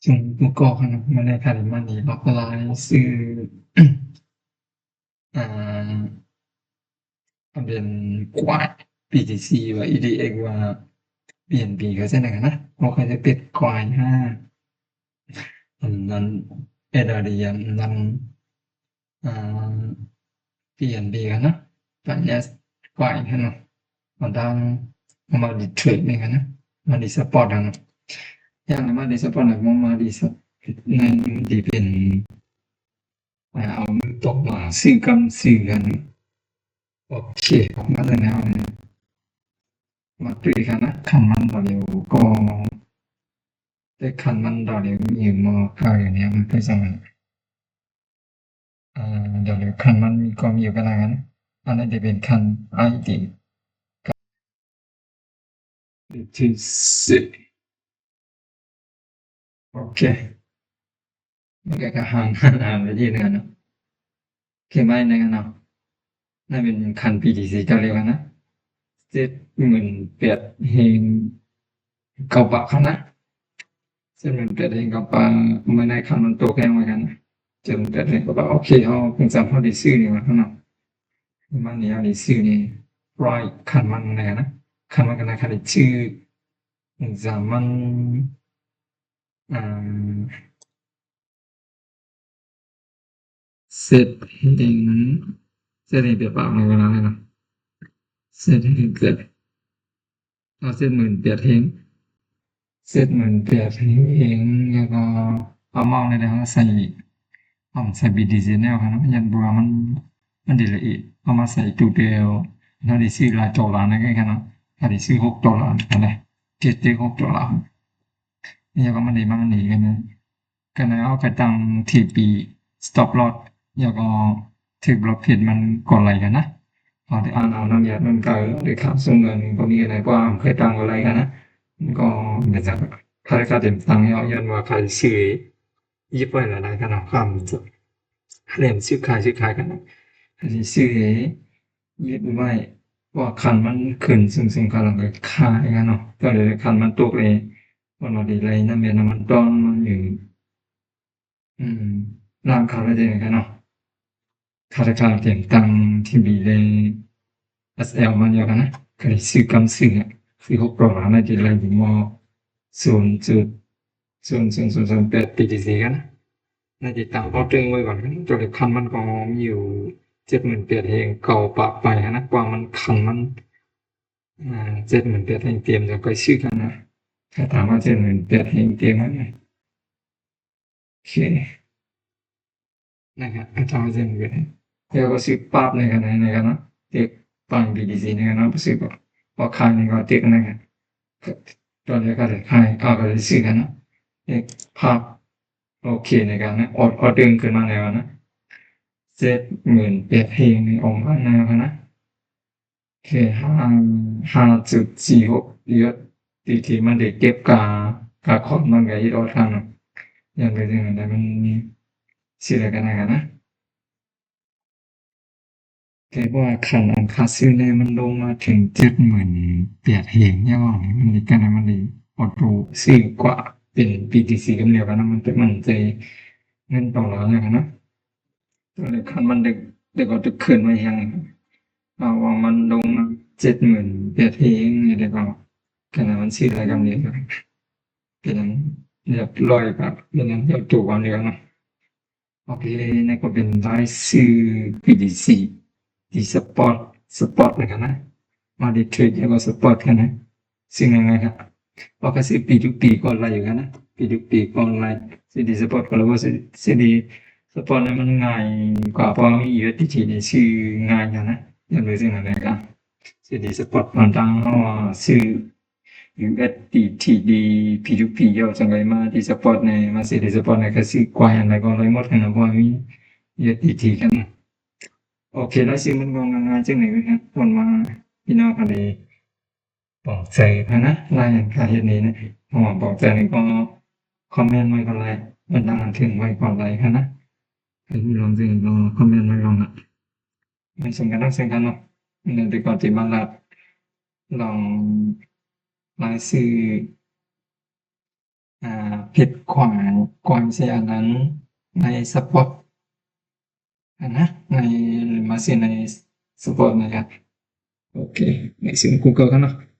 ຕົງປະກອບຫັ້ນນະ ມັນໄດ້ຂາຍມານີ້ ລາຄາລາຍຊື່ ອ່າ ເປັນ Quai BTC ວ່າ EDX ວ່າ BNB ເຂົາເຈົ້ານັ້ນນະ ເຂົາເຈົ້າເປັນ Quai ຫ້າ ອັນນັ້ນ Ethereum ອັນນັ້ນ ອ່າ BNB ຫັ້ນນະ Binance Coin ຫັ້ນນະ ມາດາມ ມາດີເທຣດນີ້ຫັ້ນນະ ມາດີສະປອດຫັ້ນນະ ຢ່າງມາດີສະປອດນະ ມາດີສະ ໃນນີ້ມັນຊິເປັນ ອ່າ ເອົາເງິນຕົກມາຊື້ກັນຊື້ກັນ ໂອເຄ ອອກມາແລ້ວ ມາເທຣດຫັ້ນນະ ຄັນມັນດາວເລວກໍ ແຕ່ຄັນມັນດາວເລວມີມາຂາຍຢູ່ນີ້ ມັນເປັນຈັ່ງໃດ? ອ່າ ດາວເລວຄັນມັນມີກໍມີຢູ່ກັນລະກັນ ອັນນັ້ນຈະເປັນຄັນ IDT ໂອເຄ ມັນກໍຫານ ຫານ ຫານໄປທີ່ເໜືອເນາະ ເຄໄມ້ໃນກັນເນາະ ນັ້ນເປັນຄັນ BTC ເຈົ້າລຽກວ່ານະ ເຈັດໝື່ນແປດແຮງເກົ້າປາກຫັ້ນນະ ເຈັດໝື່ນແປດແຮງເກົ້າປາກ ມື້ໃນຄັນມັນຕົກແຮງໄວ້ຫັ້ນນະ ເຈັດໝື່ນແປດແຮງເກົ້າປາກ ໂອເຄ ເຮົາ ເປັນຈັ່ງເຮົາໄດ້ຊື້ນີ້ວ່າເນາະ ມັນນີ້ເຮົາໄດ້ຊື້ນີ້ Right ຄັນມັນໃນຫັ້ນນະ ຄັນມັນກໍໃນຄັນໄດ້ຊື້ ເປັນຈັ່ງມັນ ອ່າ ເຈັດແຮງ ເຈັດແຮງແປດປາກໃນເວລານີ້ນະ ເຈັດແຮງແປດ ເອົາເຈັດໝື່ນແປດແຮງ ເຈັດໝື່ນແປດແຮງ ແລ້ວກໍ amount ນີ້ເຮົາໃສ່ ເຮົາໃສ່ BTC ແນວຫັ້ນນະ ຢ້ານວ່າມັນ ມັນຊິລະເອດ ເຮົາມາໃສ່ໂຕດຽວ ເຮົາໄດ້ຊື້ຫຼາຍໂຕຫຼາຍໃນນັ້ນເນາະ ເຮົາໄດ້ຊື້ຫົກໂຕຫຼາຍຫັ້ນນະ ເຈັດເຈັດຫົກໂຕຫຼາຍ ແລ້ວກໍມັນໄດ້ມານີ້ກັນນະ ກໍແນວເຮົາໄປຕັ້ງ TP stop loss ແລ້ວກໍ take profit ມັນກໍໄລ່ກັນນະ ເຮົາໄດ້ອ່ານເອົານຳ ຍາດມັນກໍໄດ້ຂາດສົ່ງເງິນ ບໍ່ມີອັນໃດ ເພາະວ່າເຮົາເຄີຍຕັ້ງໄວ້ໄລ່ກັນນະ ມັນກໍເປັນຈັ່ງ ຂາຍຂາດເຕັມຕັງ ຍ້ອນວ່າຂາຍຊື້ ຍຶດໄວ້ຫຼາຍໆກັນເນາະ ຂ້າມ ເລີ່ມຊື້ຂາຍ ຊື້ຂາຍກັນເນາະ ອັນນີ້ຊື້ ຍຶດໄວ້ ເພາະວ່າຄັນມັນຂຶ້ນສູງໆ ຂ້າງຫຼັງກໍຂາຍກັນເນາະ ກໍເລີຍຄັນມັນຕົກເລີຍ ເພາະວ່າໄດ້ໄລ່ນຳແມ່ນຳມັນຕອນມັນຢູ່ ອືມ ລາງຄາໄວ້ຈັ່ງໃດກັນເນາະ ຄາດຄາເຕັມຕັງ TP ແລະ SL ມັນຢູ່ຫັ້ນນະ ກໍໄດ້ຊື້ກຳຊື້ ຊື້ຫົກໂຕຫຼາຍ ໄດ້ໄລ່ຢູ່ໝໍ້ ສູນຈຸດສູນສູນສູນສອງແປດ BTC ກັນນະ ໄດ້ຕິດຕາມເອົາຕຶງໄວ້ກ່ອນ ຕົວເລກຄັນມັນກໍມີຢູ່ເຈັດໝື່ນແປດແຮງເກົ້າປາກປາຍຫັ້ນນະ ກວ່າມັນຄັນມັນ ອ່າ ເຈັດໝື່ນແປດແຮງຕຽມ ຈະໄປຊື້ກັນນະ ຖ້າຖາມວ່າເຈັດໝື່ນແປດແຮງຕຽມຫັ້ນນະ ໂອເຄ ນະຄະ ອາຈານເຊັນເວ ແລ້ວກໍຊື້ປັບໃນຂະນະ ໃນຂະນະ ເຕັກປັງ BTC ໃນຂະນະ ຊື້ປັບ ພໍຂາຍນີ້ກໍເຕັກໃນຂະນະ ຕອນແລກກໍໄດ້ຂາຍ ກໍໄດ້ຊື້ຂະນະ ເຕັກປັບ ໂອເຄ ໃນຂະນະ ອອດ ອອດເດີນຂຶ້ນມາແລ້ວນະ ເຈັດໝື່ນແປດແຮງນີ້ອອກມາແລ້ວນະ ໂອເຄ ຫ້າ ຫ້າຈຸດສີ່ຫົກ USDT ມັນໄດ້ເກັບກາ ກາຄອນມັນກະເຮັດອອດທາງນະ ຢ່າງໃດຢ່າງໃດ ມັນຊິໄດ້ກັນນະ ໂອເຄ ເພາະວ່າຄັນອັນຄ່າຊື້ແນ່ມັນລົງມາເຖິງເຈັດໝື່ນແປດແຮງ ຢ່າງວ່ານີ້ ມັນໄດ້ກັນນະ ມັນໄດ້ອອໂຕ້ຊື້ກວ່າເປັນ BTC ກັນແລ້ວກັນນະ ມັນ ມັນຈະເງິນໂຕລາວນະ ຕົວເລກຄັນມັນໄດ້ ໄດ້ກໍຈະຂຶ້ນມາແຮງ ເພາະວ່າມັນລົງມາເຈັດໝື່ນແປດເອງ ແລ້ວກໍຂະໜາດມັນຊື້ໄດ້ກຳເນີດ ເປັນອັນຮຽບຮ້ອຍ ກໍເປັນອັນຮຽບໂຕກຳເນີດເນາະ ໂອເຄ ນີ້ກໍເປັນລາຍຊື່ BTC ທີ່ spot spot ນະຄະນະ ມາເດເທຣດ ແລ້ວກໍ spot ນະ ຊື້ງ່າຍໆ ຄັບ ເພາະກະຊື້ P to P ກໍໄດ້ຢູ່ຫັ້ນນະ P to P ກໍໄດ້ ຊື້ spot ກໍລະບໍ່ ຊື້ spot ນີ້ມັນງ່າຍກວ່າ ເພາະມີ USDT ນີ້ຊື້ງ່າຍຫັ້ນນະ ຢ່າງໂດຍເຊັ່ນນັ້ນແຫຼະ ກະຊື້ spot ບາງຄັ້ງເຮົາຊື້ USDT P to P ເຈົ້າຈັ່ງໃດມາທີ່ spot ນີ້ ມາຊື້ທີ່ spot ນີ້ ກະຊື້ກວ່າອັນໃດກໍໄດ້ໝົດຫັ້ນນະ ເພາະວ່າມີ USDT ກັນ ໂອເຄ ລາຍຊື່ມັນກໍງ່າຍໆ ຈັ່ງນີ້ນະ ຄວນວ່າພີ່ນ້ອງກະໄດ້ ປອບໃຈຫັ້ນນະ ລາຍການເຮັດນີ້ນະ ເພາະວ່າປອບໃຈນີ້ກໍຄອມເມັນໄວ້ກ່ອນໄດ້ ເພິ່ນຕັ້ງເຖິງໄວ້ກ່ອນໄດ້ຫັ້ນນະ ໃຜຮູ້ລອງເຊິ່ງກໍຄອມເມັນໄວ້ລອງນະ ມັນສົມກັນທັງເຊິ່ງກັນເນາະ ແລ້ວແຕ່ກ່ອນຊິມາລັດລອງລາຍຊື່ ອາ ຜິດຂວາງກ່ອນຊິອັນນັ້ນ ໃນ Spot ຫັ້ນນະ ໃນ ມາເສດໃນ Spot ນະຄັບ. ໂອເຄ ໃນ Google ກັນເນາະ.